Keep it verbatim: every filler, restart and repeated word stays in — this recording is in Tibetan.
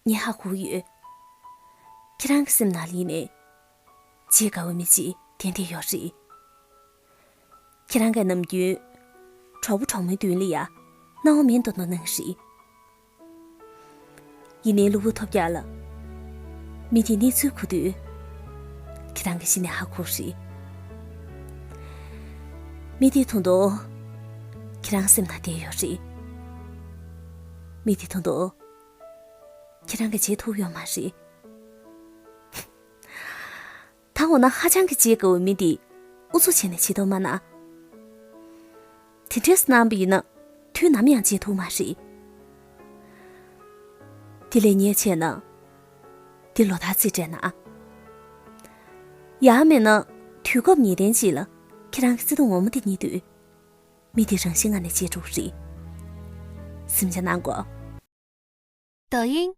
ངས་ཧ་གོ་ཡོད། ཁྱེད་རང་གི་སེམས་ནང་ལ་ཡིན་ནའི་བརྗེད་དཀའ་བའི་མི་གཅིག་ཏན་ཏན་ཡོད་རེད། ཁྱེད་རང་གིས་ནམ་རྒྱུན་གྲོགས་པོ་གྲོགས་མོའི་མདུན་ལ་ཡ་སྣང་བ་མེད་མདོག་མདོག་གནང་གི་རེད། ཡིན་ནའི་གློ་བུར་ཐོལ་རྒྱག་ལ། མི་དེའི་གནས་ཚུལ་གོ་དུས། ཁྱེད་རང་གིས་གཞི་ནས་ཧ་གོ་རེད། མི་དེ་ད་དུང་ཁྱེད་རང་སེམས་ནང་བསྡད་ཡོད་རེད། མི་དེ་ད་དུང་ཁྱེད་རང་གིས་བརྗེད་ཐུབ་ཡོད་མ་རེད། ད་འོ་ན་ཧ་ཅང་གི་བརྗེད་དཀའ་བའི་མི་འདི་ཨུ་ཚུགས་བྱས་ནས་བརྗེད་ཐུབ་མ་ན། དེ་འདྲས་གནང་བ་ཡིན་ན་དུས་ནམ་ཡང་བརྗེད་ཐུབ་མ་རེད། དེ་ལས་ཉེས་ཆད་ན། དེ་ལོ་ལྟར་རྩིས་སྤྲད་ན། ཡང་མིན་ན་དུས་སྐབས་ངེས་གཏན་ཅིག་ལ་ཁྱེད་རང་གི་བརྩེ་དུང་ངོ་མ་དེ་རྙེད་དུས། མི་དེ་རང་བཞིན་ངང་ནས་བརྗེད་འགྲོ་གི་རེད། སེམས་ཆུང་གནང་དགོས། 抖音